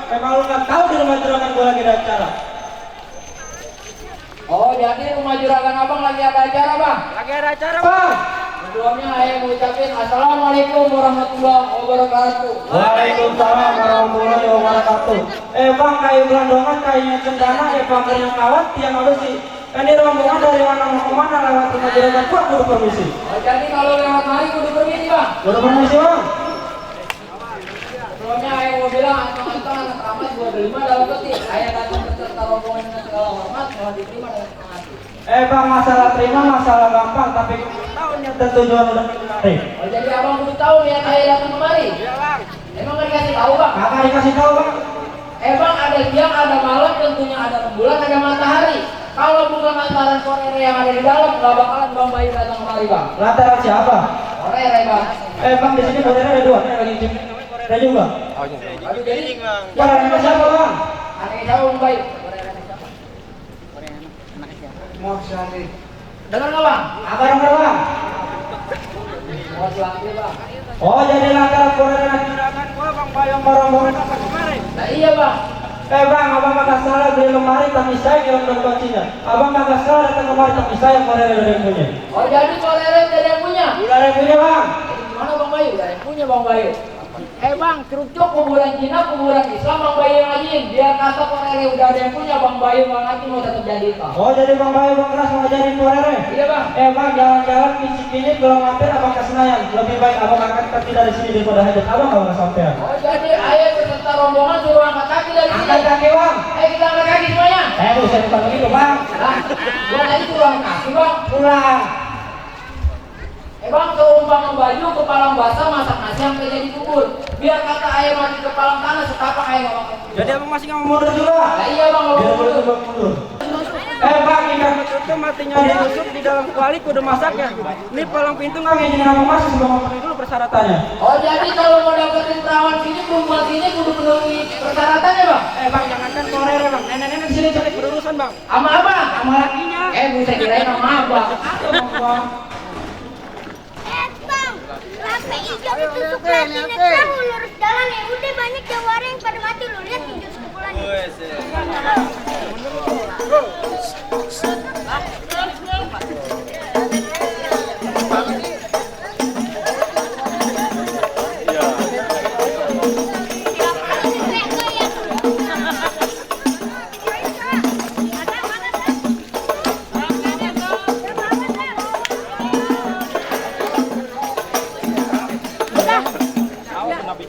memang lu nggak tahu di rumah juragan gua lagi ada acara. Oh, jadi rumah juragan abang lagi ada acara, bang? Lagi ada acara, Bang. Sebelumnya saya mengucapkan Assalamualaikum warahmatullahi wabarakatuh. Waalaikumsalam warahmatullahi wabarakatuh. Bang, kayu gelondongan, kayunya cendana, Bang, yang kawat, tiang apa sih? Ini rombongan dari mana mau kemana lewat rumah juragan gua, kudu permisi. Oh, jadi kalau lewat mari kudu permisi, bang? Kudu permisi, Bang. Sebelumnya saya mau bilang antum-antum anak ramad 25 dalam peti. Saya datang beserta rombongan dengan segala hormat, mohon diterima dengan senang hati. Bang, masalah terima masalah gampang, tapi tahu niat dan tujuan udah kemari. Oh, jadi abang kudu tahu niat saya datang kemari? Iya, bang. Emang nggak dikasih tahu, bang? Kakak dikasih tahu, Bang. Bang, ada siang, ada malam, tentunya ada rembulan, ada matahari. Kalau bukan lantaran korere yang ada di dalam, nggak bakalan Bang Bayu datang kemari, bang. Lantaran siapa? Korere, bang. Bang, di sini korere ada dua, lagi cip. Ada juga. Aduh, jadi Korere siapa, Bang? aneh siapa, Bang Bayu? Mau sehari. Dengar nggak, bang? Apa nomor, Bang? Mau lagi, bang. Oh, jadi lantaran korere dan juragan gua, Bang Bayong rombongan apa kemarin? Nah, iya, bang. Bang, abang kagak salah beli lemari tapi saya yang udah kuncinya. Abang kagak salah datang kemari tapi saya yang korere udah yang punya. Oh, jadi korere udah ada yang punya? Udah yang punya, Bang. Gimana, Bang Bayu? Udah ada yang punya, Bang Bayu. Bang, kerucuk kuburan Cina, kuburan Islam, Bang Bayu yang ngajiin. Biar kata korere udah ada yang punya, Bang Bayu Bang ngaji mau tetap jadi, Bang. Oh, jadi Bang Bayu Bang keras mau ngajarin korere? Iya, bang. Bang, jalan-jalan fisik ini belum mampir abang ke Senayan. Lebih baik abang angkat kaki dari sini daripada hajat abang kalau nggak sampean. Oh, jadi ayah beserta rombongan suruh angkat kaki dari sini. Angkat kaki, Bang. Ayo kita angkat kaki semuanya. Bukan bukan begitu, Bang. Nah, gua tadi suruh angkat kaki, bang. Pulang. Bang, seumpama baju kepalang basah masak nasi sampai jadi bubur. Biar kata ayah mati kepalang tanah setapak ayah nggak makan. Jadi abang masih nggak mau mundur juga? Nah, iya, bang, Biar mau boleh Bang mundur. Bang, ikan itu matinya ditusuk di dalam kuali kudu masaknya. Ini palang pintu nggak ngizinin abang masuk sebelum memenuhi dulu persyaratannya. Oh, jadi kalau mau dapetin perawan sini, perempuan sini kudu penuhi persyaratannya, bang. Bang, jangankan korere, Bang. Nenek-nenek sini cari berurusan, Bang. Sama apa? Sama lakinya. Bisa kirain sama apa? Bang. Bang, lampe hijau ditusuk lagi tahu lurus jalan ya udah banyak jawara yang pada mati lu lihat hijau sekumpulan.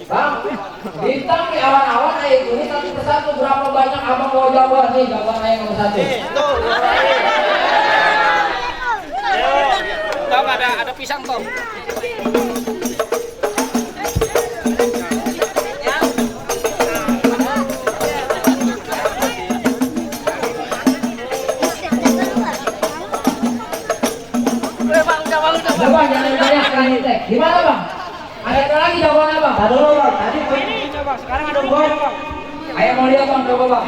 Bang, bintang di awan-awan naik ini satu persatu berapa banyak abang mau jawab nih jawaban yang nomor satu. Tahu ada pisang toh? Coba jangan banyak kali teh. Gimana, bang? Ada lagi jawabannya, bang? Tadi dulu, Bang. Tadi ini coba. Sekarang ada dua, Bang. Ayo mau lihat, bang, coba, bang.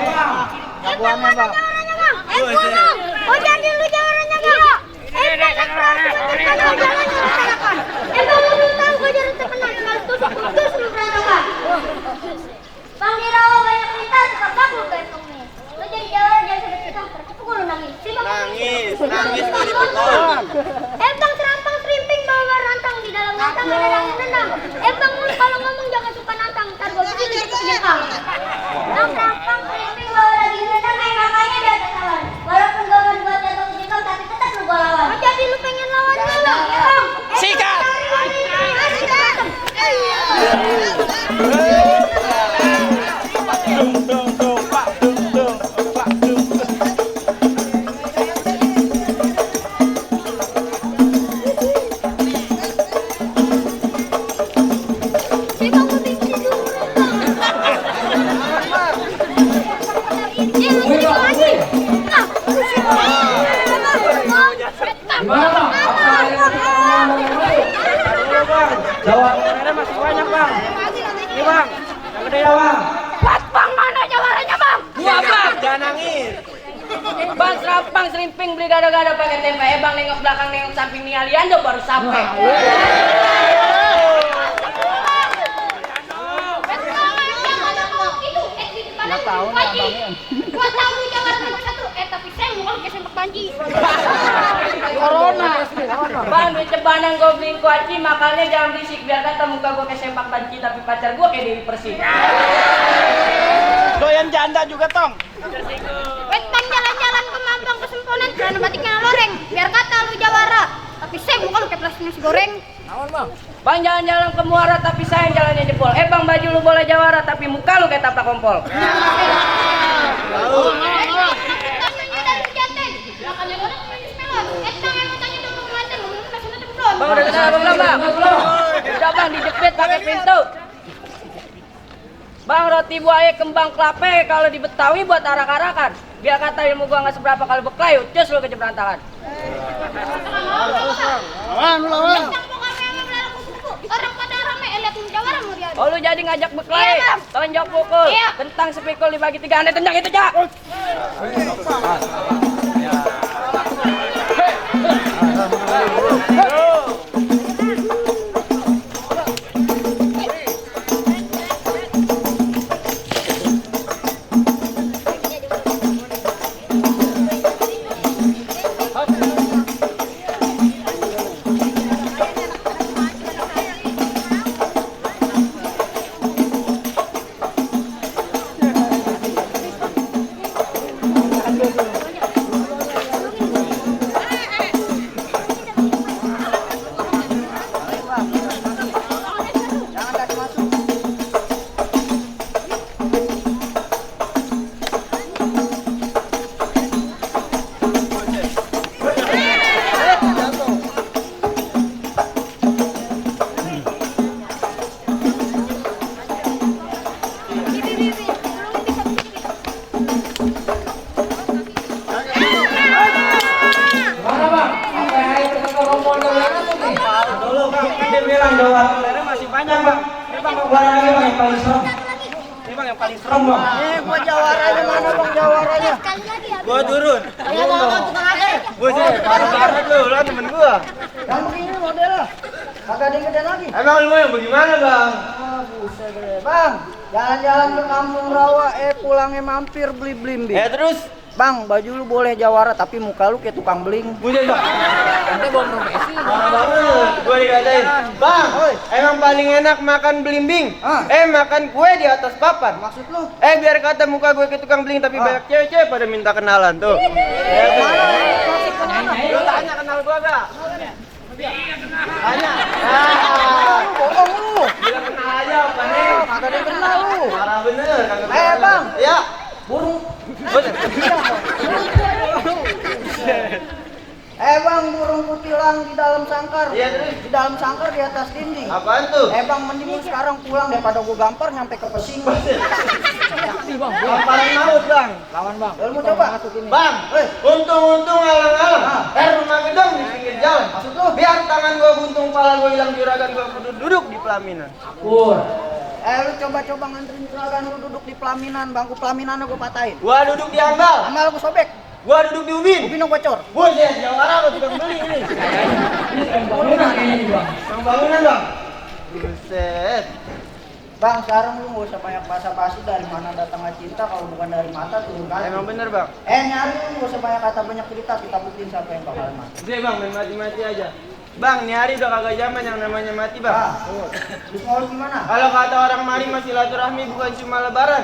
Jawabannya bang. Bang. Oh jadi lu jawarannya bang. Bang lu belum tahu gua jarang terkenal kalau tusuk putus lu berantakan. Bang Dirawa banyak cerita suka bagus gantungnya. Lu jadi jawaran jangan sampai kita terpukul lu nangis. Nangis gua dipukul. Bang serampang serimping bawa rantang di dalam rantang ada rendang. Bang lu kalau ngomong jangan suka nantang ntar gua bikin jadi kejengkang. Bang serampang serimping bawa lagi rendang makanya dia ketahuan. Walaupun gua berbuat jatuh kejengkang tapi tetap lu gua lawan. Oh jadi lu pengen lawan gua bang? Ya bang. Sikat. Gimana, bang? Jawabannya masih banyak, Bang. Ini, Bang. Yang gede ya, Bang. Bang mana jawarannya bang? Gua bang, jangan nangis. Bang serapang selimping beli gado-gado pakai tempe. Bang nengok belakang nengok samping nih Aliando baru sampai. Itu Gua tahu lu Jawara nomor 1. Tapi saya bukan ke sempak banci. Corona. Bang, di cebanan gue beliin kuaci, makanya jangan berisik. Biar kata muka gue kayak sempak banci, tapi pacar gue kayak Dewi Persik. Doyan janda juga, Tong. Wetan jalan-jalan ke Mampang ke Semponan, celana batiknya loreng. Biar kata lu Jawara. Tapi saya bukan lu kayak plastik nasi goreng. Bang, jalan-jalan ke Muara, tapi sayang jalannya jebol. Bang, baju lu boleh Jawara, tapi muka lu kayak taplak kompol. Bang, udah kenal apa belum, Bang? Udah, Bang, dijepit pakai pintu. Bang, roti buaya kembang kelapa kalau di Betawi buat arak-arakan. Biar kata ilmu gua nggak seberapa kali beklayu, cus lu ke berantakan. Orang pada rame lihat Jawara mau dia. Oh, lu jadi ngajak beklayu, Iya, Bang. tonjok pukul, Iya. kentang sepikul dibagi 3, aneh tendang itu, Cak. Mana Bang? Apa yang ayo kita ke rombongan Jawara tuh nih? Dulu Bang, dia bilang Jawara masih banyak Bang. Ini Bang, gua lagi Bang yang paling serem. Ini Bang yang paling serem Bang. Gua jawaranya mana, Bang, jawaranya? Sekali lagi ya. Gua turun. Ayo mau tukang akhir. Buset, parah banget lu, lah temen gua. Yang begini modelnya. Kagak ada yang gede lagi. Emang lu yang bagaimana, Bang? Buset deh. Bang, jalan-jalan ke Kampung Rawa, pulangnya mampir beli blimbing. Terus? Bang, baju lu boleh Jawara tapi muka lu kayak tukang beling. Buset, Bang. Nanti bawa profesi. Parah banget. Gua dikatain, Bang, emang paling enak makan belimbing. Ah. Makan kue di atas papan. Maksud lu? Biar kata muka gue kayak tukang beling tapi banyak cewek-cewek pada minta kenalan tuh. Lu tanya kenal gua gak? Tanya. Bohong lu. Bilang kenal aja apa nih? Kagak ada yang kenal lu. Parah bener. kagak Bang. Ya. Burung. Buset. Bang, burung kutilang di dalam sangkar. Iya, terus? Di dalam sangkar di atas dinding. Apaan tuh? Bang, mending lu sekarang pulang daripada gua gampar nyampe ke pesing. Gamparan maut, Bang. Lawan Bang. Lu mau coba? Bang, untung-untung alang-alang. Rumah gedung di pinggir jalan. Maksud lu? Biar tangan gua buntung, pala gua hilang, juragan gua kudu duduk di pelaminan. Lu coba-coba nganterin juragan lu duduk di pelaminan, bangku pelaminannya gua patahin. Gua duduk di ambal. Amal gua sobek. Gua duduk di ubin. Ubin gua bocor. Buset, Jawara gua tukang beli ini. Bang bangunan, Bang. Buset. Bang, sekarang lu nggak usah banyak basa-basi dari mana datangnya cinta kalau bukan dari mata turun kaki. Emang bener, Bang. Nyari lu nggak usah banyak kata banyak cerita, kita buktiin siapa yang bakalan mati. Udah, Bang, main mati-mati aja. Bang, nih hari udah kagak zaman yang namanya mati, Bang. Terus mau lu gimana? Kalau kata orang mari masih silaturahmi bukan cuma lebaran.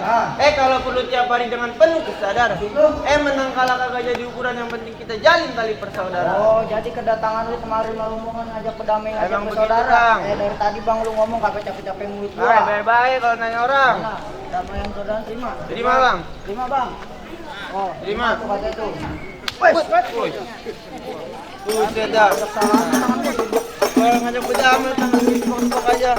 Kalau perlu tiap hari dengan penuh kesadaran. Menang kalah kagak jadi ukuran, yang penting kita jalin tali persaudaraan. Oh, jadi kedatangan lu kemarin rombongan ngajak berdamai ngajak Emang begitu, bersaudara. Bang. Dari tadi Bang lu ngomong kagak capek-capek mulut gua. Baik-baik kalau nanya orang. Nah, damai yang saudara terima. Terima, Bang. Terima, Bang. Oh, Terima. Itu kata itu. Buset dah. Kalau ngajak berdamai tangan dipok-pok aja.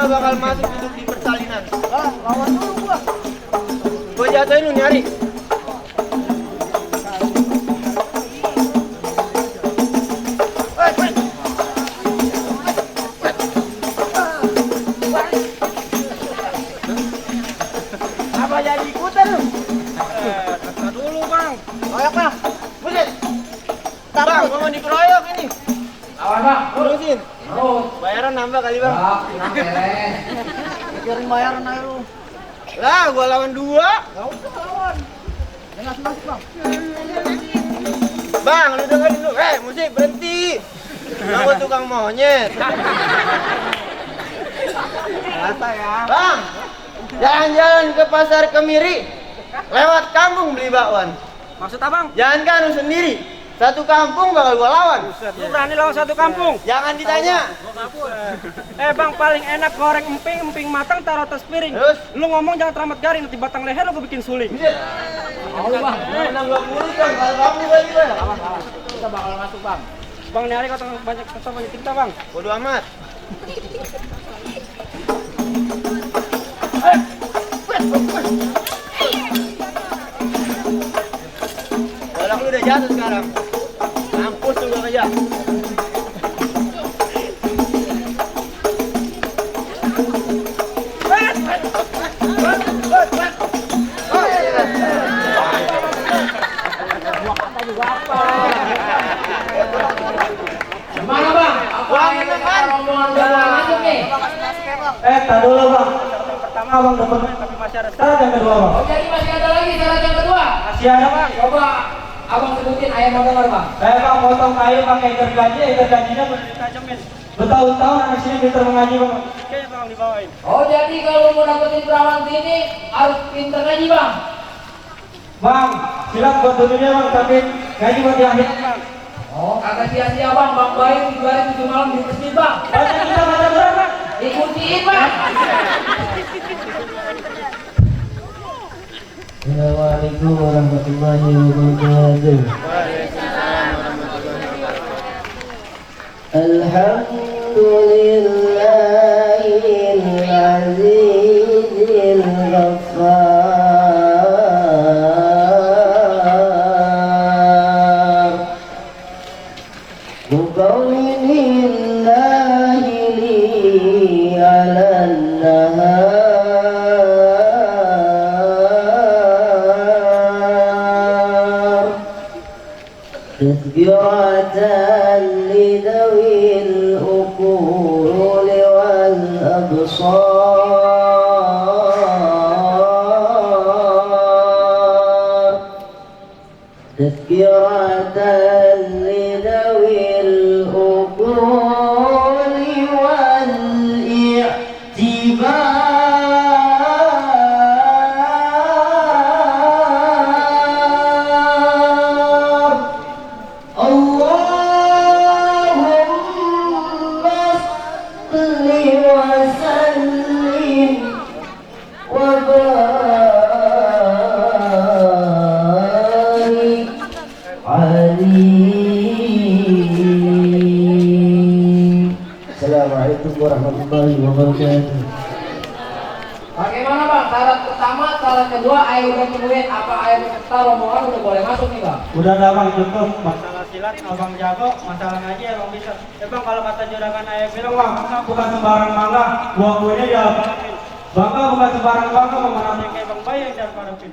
juga bakal masuk duduk di persalinan. Lawan dulu gua. Gua jatuhin lu nyari. Apa jadi ikutan lu? Dulu bang. Royok bang. Buset. Bang, gua mau dikeroyok ini. Awan bang. Urusin. Terus. Bayaran nambah kali bang. Bang, tenang beres. Mikirin bayaran aja lu. Lah, gua lawan 2. Bang, lu dengerin dulu. Musik berhenti. Aku tukang monyet. Rasa ya. Bang, jalan-jalan ke pasar Kemiri. Lewat kampung beli bakwan. Maksud abang? Jangan kan lu sendiri. Satu kampung bakal gua lawan. Lu berani lawan satu kampung? Jangan ditanya. Bang, paling enak goreng emping matang taruh atas piring. Terus? Lu ngomong jangan teramat garing, nanti batang leher lu gua bikin suling. Mau lu bang. Mana gua mulus bang, kalau kamu lagi bang. Kita bakal masuk bang. Bang, nyari kata banyak cerita bang. Bodo amat. Bola lu udah jatuh sekarang. Mampus lu gak kerja. Gimana bang? Apa yang kita rombongan udah mulai masuk nih? Tak dulu bang. Pertama bang dapat tapi masih ada syarat yang kedua bang. Oh jadi masih ada lagi syarat yang kedua? Masih ada bang. Coba abang sebutin ayam mau dengar bang. Bang potong kayu pakai ikat gajinya bertajamin. Bertahun-tahun anak sini pintar mengaji bang. Kayaknya bang dibawain. Oh jadi kalau mau dapetin perawan sini harus pinter ngaji bang. Bang, silat buat dunia bang, tapi gaji buat di akhirat bang. Oh kagak sia-sia bang, bang baik 7 hari 7 malam di masjid bang. Baca kita baca Quran bang. Ikutiin bang. Assalamualaikum warahmatullahi wabarakatuh. Alhamdulillahil azizil ghaffar. Bukawinillahi li ala nahar. تذكرة لذوي العقول والأبصار تذكرة لذوي العقول والاعتبار اللهم صل وسلم وبارك عليه. Assalamualaikum warahmatullahi wabarakatuh. Bagaimana bang? Syarat pertama, syarat kedua, ayo udah temuin apa ayo kita rombongan udah boleh masuk nih bang. Udah dah bang, cukup. Masalah silat abang jago, masalah ngaji abang bisa. Bang kalau kata juragan ayah bilang bang, bukan sembarang bangga, buah-buahnya ya bangga bukan sembarang bangga, memenangi kayak bang Bayu yang jangan pada pin.